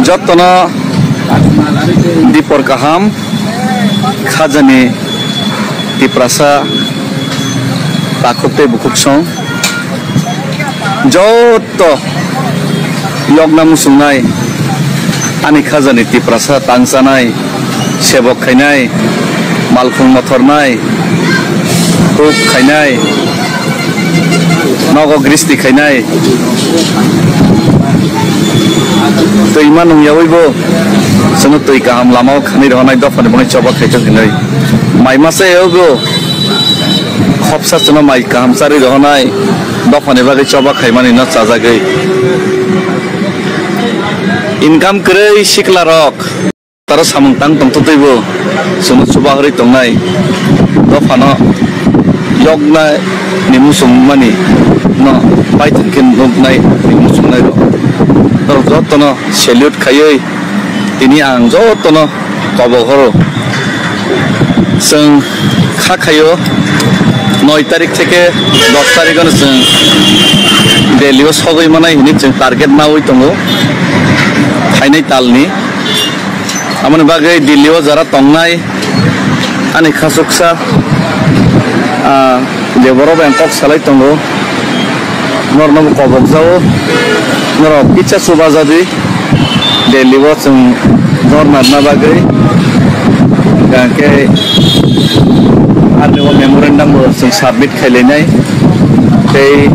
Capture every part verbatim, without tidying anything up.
Jotono dipor kaham, khajani Tiprasa takhuk tei bukhuk song. Joto yokna muchungnai, ani khajani Tiprasa tangchanai, sebok khainai, malkhung mothornai, huk khainai, nogo gristi khainai, twi ma nungyawi bo chwngno twi kaham lama o khanwi rohornai, dophani bagwi choba khaito hinwi. Mai masa ebo khopsa chwngno mai kaham charwi rohornai, dophani bagwi choba khaimani no chajagwi. Income kwrwi sikla rok. Taro samung tang tongtwtwibo chwngno chubaharwi tongnai dophano yoknani muchungmani no paithak khe nuknai muchungnairok. Norok jotono salute khaiwi tini ang jotono kobok horo. Chwng kha khaio noi tarik theke dos tarikh ano chwng Delhi o sogwi manai hinwi chwng target nawi tongo phainai talni. Aboni bagwi Delhi o jara tongnai ani khachuksa, ah, je borok bai ang kok salai tongo, norokno bo kobok jao, norok kisa chuba jadi Delhi o chwng dor narna bagwi, hwnkhe arni o memorandum bo chwng submit khailainai tei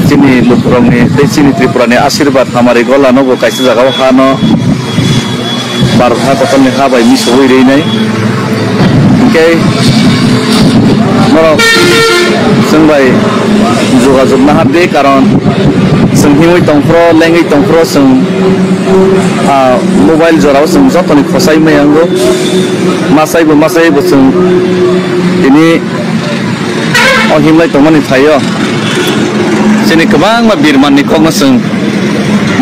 chini lukurokni tei chini Tripura ni asirwad hamari gola no bo kaisa jaga o ha no Bharat ha kotorni ha bai misogwi rwnai. Hinkhe norok chwng bai jogajog nahardi, karon chwng himwi tongphro, lengwi tongphro, chwng, ah, mobile jorao chwng jotoni khosai maya wngo. Masaibo, masaibo chwng tini o himlai tongmani thaio chini kwbangma birmanni kokno chwng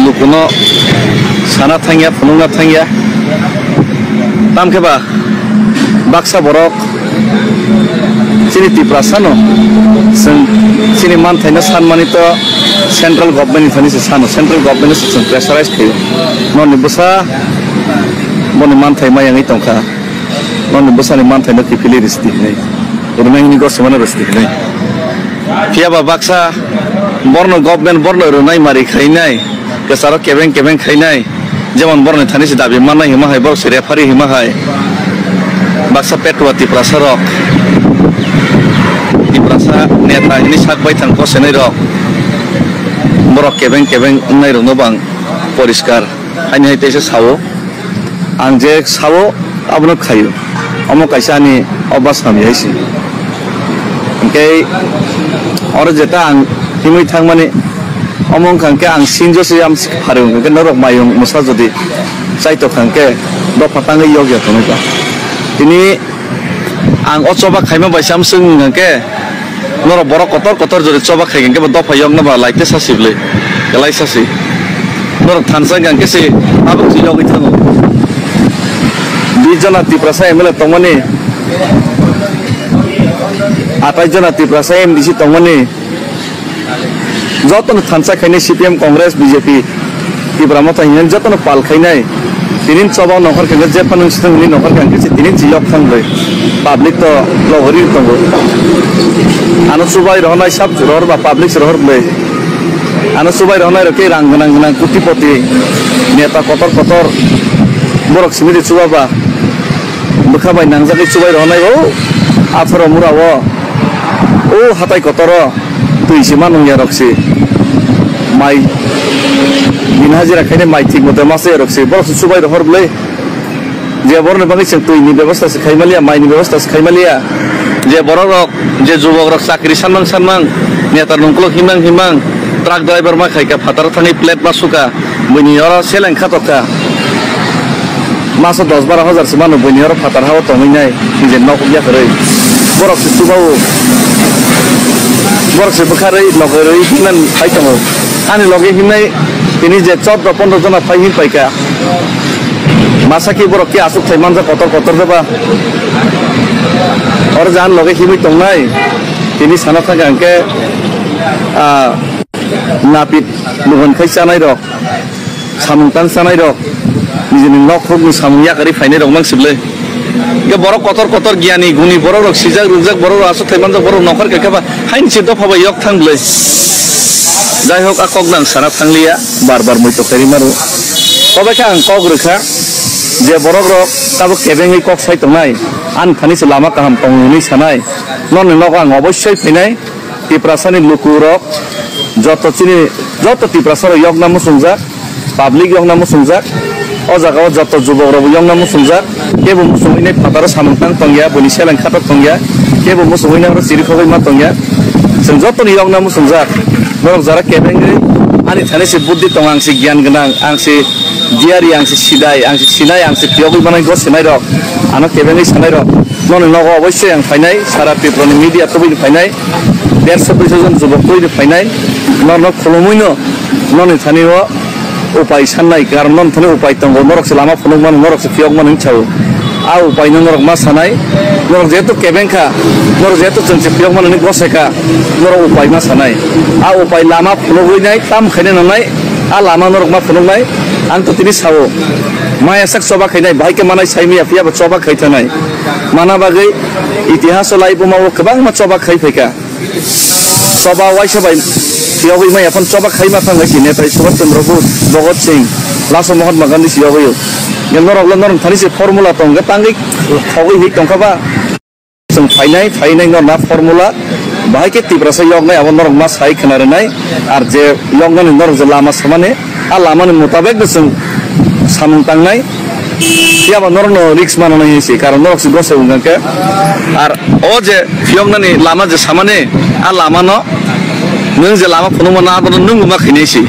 lukuno sana thangya, phunukna thangya. Tamkhe ba baksa borok chini Tiprasano chwng chini manthaino sanmani to central government ni thani se sano, central government no se chwng pressurize khaio. Noni bwsa boni manthai mayangwi tongkha. Noni bwsani manthaino kiphilwi rwsti hinwi, rwnai hwnwi gosomano rwsti hinwi. Phiya ba baksa borno government borno rwnai mari khainai, kwcharo kebeng kebeng khainai, jemon boroni thani se dabi mannai hima hai, borok se referee hima hai, baksa petua Tiprasa rok, Tiprasa neta hinwi sak baithang kosenai rok, borok kebeng kebeng wngnai rokno bang poriskar. Haini hai teisa sao, ang je sao abono khaio, omo kaisa ani obas hamya hai se. Hinkhe oro jeta ang himwi thangmani, omo wngkha hinkhe ang sinjo se amsik pharwi wngkha hinkhe norok mayung mwsa jodi chaitok kha hinkhe dopha tangwi yokya tonwi ba. Tini ang o choba khaima bai se amswk wngkha hinkhe, norok borok kotor kotor jodi choba khai hinkhe bo dopha yokna ba laite sasi bwlwi, kwlai sasi. Norok thansa hinkhe se tabuk se yogwi thango. Bis jona Tiprasa M L A tongmani, atais jona Tiprasa M D C tongmani, jotono thansa khainai C P M, Congress, B J P, Tipra Motha hwnwi jotono pal khainai. Tini choba nongkhor khe je phano sitwng hwnwi nongkhor khe ang khe tini chiyok thang bai. Public to logori tongo. Ano chubai rohornai sab rohor ba public se rohor bwlwi. Ano chubai rohornai rok khe rang gwnang gwnang kotipoti neta kotor kotor borok simi de chuba ba. Bwkha bai nangjagwi chubai rohornai o atharo mura o. O hatai kotoro twi se ma nungya rok se. Mai din hajira khainai mai thik mote masa ya rok se. Borok se chubai rohor bwlwi. Je borokni bagwi chwng twini bebosta se khaimaliya, maini bebosta se khaimaliya. Je borok rok, je jubok rok chakri sanmang sanmang, neta nungkuluk himang himang, truck driver ma khaika phataro thangwi plate ma suka, buini oro seleng kha tokha. Maso dos baro hajar se mano buini oro phatar hao tongwi nai, je nok ya kwrwi. Borok se chuba o, borok se bwkha rwi, nok rwi himnani phai tongo. Ani loge himnai tini je choddo pondro jona phai hin paika. Masa khe borok khe aswk thai manjak kotor kotor de ba. Oro jani loge himwi tongnai. Tini sana thangkha hwnkhe, ah, napit muhun khai chanai rok. Samung tang chanai rok, nijini nok huk ni samung yakarwi phainai rok mang siblai. Ge borok kotor kotor giyani guni borok rok sijak rukjak borok rok aswk thai manjak borok nokar khe khe ba haini se dopha bai yok thang blai. Jai hok a kok nang sana thang liya, bar bar mui to khairi maro. Tobai khe ang kok rwkha je borok rok tabuk kebengwi kok sai tongnai, ani thani se lama kaham tong hwnwi sanai. Noni nogo ang obossoi phainai. Tiprasani lukurok joto chini, joto Tiprasarok yokna muchungjak, public yokna muchungjak, o jagao joto jubokrokbo yokna muchungjak, kebo muchungwi nai phataro samung tang tongya, buini seleng khatok tongya, kebo muchungwi nai oro chirikhogwi ma tongya. Chwng jotoni yokna muchungjak, norok jara kebengwi ani thani se buddhi tongo, ang se giyan gwnang, ang se diyari, ang se sidai, ang se sinai, ang se phiyogwi manai gosinairok ano kebengwi sanairok. Noni nogo obossoi ang phainai, sara Tripurani media tubui phainai, derso duiso jon jubok tubui phainai, norno khulumui no, noni thani o upai sannai, karon noni thani upai tongo, norok se lama phunuk mano, norok se phiyok mano hinwi sao. A upai no norok ma sanai, norok jehetu kebeng kha, norok jehetu chwng se phiyok mano hinwi gosai kha, norok upai ma sanai. A upai lama phunugwi nai, tam khaina nangnai, a lama norok ma phunuknai, ang to tini sao. Maya sak choba khainai, bahai khe manai sai maya phiya bo choba khai thanai. Mana bagwi itihaso lai buma o kwbangma choba khai phaikha. Choba waisa bai phiyogwi maya phano choba khai ma thang bai si Netai Subhash Chandra Bose, Bhagat Singh, laso Mahatma Gandhi si yogwi. Norok le norok thani se formula tong khe tangwi khogwi hi tong kha ba. Chwng phainai, phainai norna formula, bahai khe Tiprasa yoknai abo norok ma sai khna rwnai, ar je yoknani norok je lama samani, a lamani mutabek no chwng samung tangnai, phiya ba norokno risk mananai hinwi se, karon norok se gosai wngkha khe, ar o je yoknani lama je samani, a lamano nwng je lama phunukmano abono nwng bo ma khainai se,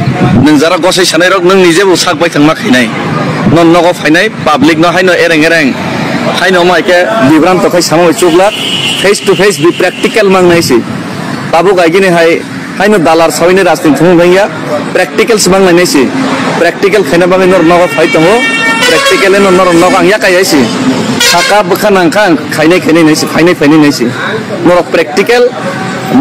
nwng jara gosai sanairok nwng nije bo sak baithang ma khainai, non nogo phainai. Public no haino ereng ereng, haino omo hai khe bibranto khai samung bai chuklak, face to face bi practical mangnai se. Tabuk agini hai, haino dalar sawini rajniti thumung bangya, practical se mangnainai se. Practical khaina bagwi norok nogo phai tongo, practical eno norok nogo ang yakai hai se. Saka bwkha nangkha ang khainai khainai nai se, phainai phainai nai se. Norok practical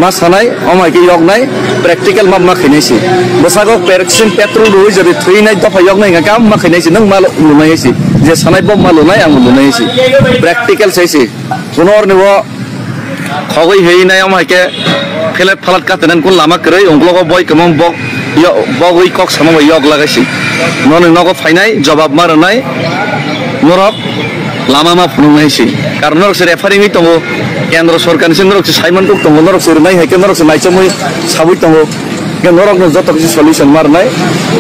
ma sanai, omo hai khe yoknai, practical ma ma khainai se. Bwsago kerosene petrol rwi jodi thwinai dopha yoknai hwnkha khe ma khainai se, nwng ma lunai se. Je sanai bo ma lunai, ang lunai se. Practical sai se. Kuno orni bo khogwi hwinai omo hai khe phelet phalat katinani kun lama kwrwi, ungklogo boi kwmam bok yo-, bogwi kok sama bai yok lagai se. Noni nogo phainai, jobab ma rwnai, norok lama ma phunuknai se. Karon norok se referring wi tongo, kendro sorkar ni se norok se saiman kuk tongo, norok se rwnai hai khe norok se naichomwi sabwi tongo. Hwnkhe norok no joto kisi solution ma rwnai,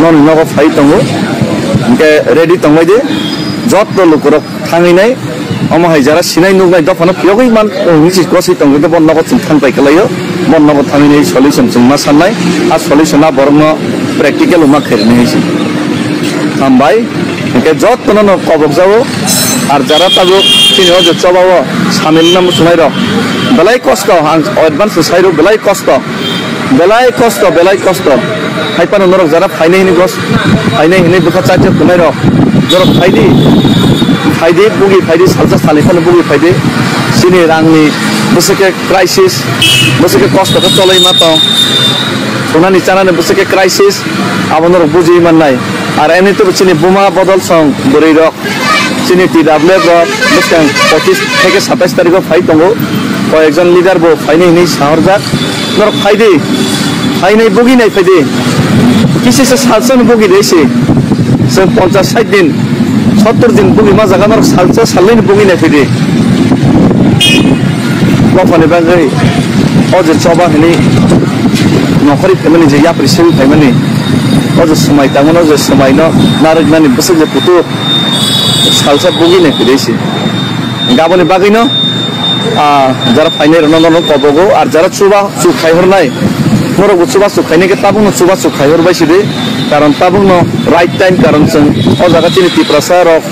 noni nogo phai tongo. Hwnkhe ready tongbai di, joto lukurok thangwi nai, omo hai jara sinai nuknai dophano phiyogwi man, nisi goswi tongwi khe bo nogo chwng thang pai kwlaio, bo nogo thangwi nai solution chwng ma sannai, a solution a borokno practical wngma khairwnai hai se. Hambai. Hwnkhe jotono no kobok jago. Ar jara tabuk chini o je choba o samil wngna muchungnai rok belai kosto, ang advance sai rw belai kosto, belai kosto, belai kosto. Hai phano norok jara phainai hini gos, phainai hini bwkha charjak tongnai rok, norok phaidi, phaidi bugi phaidi, salsa salni phano bugi phaidi. Chini rangni bwswk khe crisis, bwswk khe kosto khe choloi ma tong, thunani chanani bwswk khe crisis. Abo norok bujiwi mannai. Ar emnitebo chini buma bodol song bwrwi rok, chini T W F rok bwskang pochis theke satais tarikh o phai tongo. Koyekjon leader bo phainai hinwi sahorjak. Norok phaidi, phainai buginai phaidi. Kisi se salsa ni bugi de se. Chwng ponchas sait din, sottor din bugi ma jaga norok salsa salnai ni buginai phaidi. Dophani bagwi o je choba hinwi nokhorwi phaimani je yapri swi phaimani, o je swmai tangmani, o je swmaino narwknani bwswk je kutuk salsa bugwi nai kwrwi se. Aboni bagwino, ah, jara phainai rokno norok kobogo, ar jara chuba chuk khai hornai, norokbo chuba chuk khainai khe tabukno chuba chuk khai horbai sidi, karon tabukno right time, karon chwng o jaga chini Tiprasa rok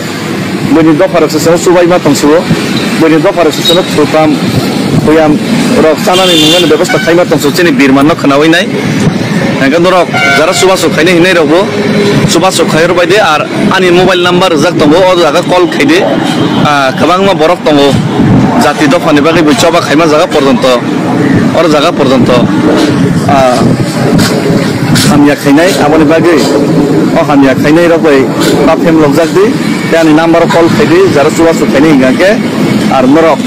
Buini dopha rok se chwngno chubaima tongsugo. Buini dopha rok se chwngno thwkam, thwiyam rok chanani nungnani bebosta khaima tongsugo chini birman no khwnawi nai. Hwnkhe norok jara chubachu khainai hinwi rokbo chubachu khai rwbai de, ar ani mobile number rijak tongo, o jaga call khai de. Ah, kwbangma borok tongo jati dophani bagwi bo choba khaima jaga porjonto, oro jaga porjonto, ah, Hamya khainai, aboni bagwi o hamya khainai rok bai ta phemlokjak di, tei ani number o call khai di, jara chubachu khainai hingka khe, ar norok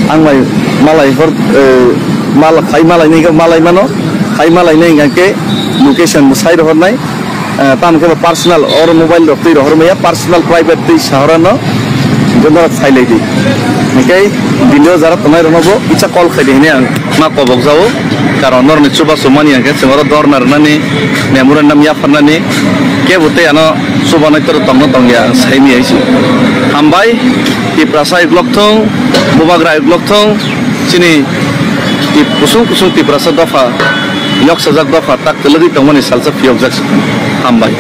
ang bai malai hor, eh, mal-, khai malai nai, malai mano, khai malai nai hingka khe location bo sai rohor nai, eh, tamo khe bo personal, oro mobile rok twi rohor maya, personal private twi sahora no, hingke norok sai lai di. Hingke bini o jara tongnai rok no bo kisa call khai di hinui ang ma kobok jago, karon norok ni chubachu mani hingke chwng oro dorna rwnani, memorandum yapharnani, kebo tei ano chubanai toro tongno tongya ang sai maya se. Hambai, Tiprasa uklok thung, Bubagra uklok thung, chini Tip-, kusung kusung Tiprasa dopha, yoksajak dopha tak kwlwgwi tongmani salsa phiyokjak se. Hambai.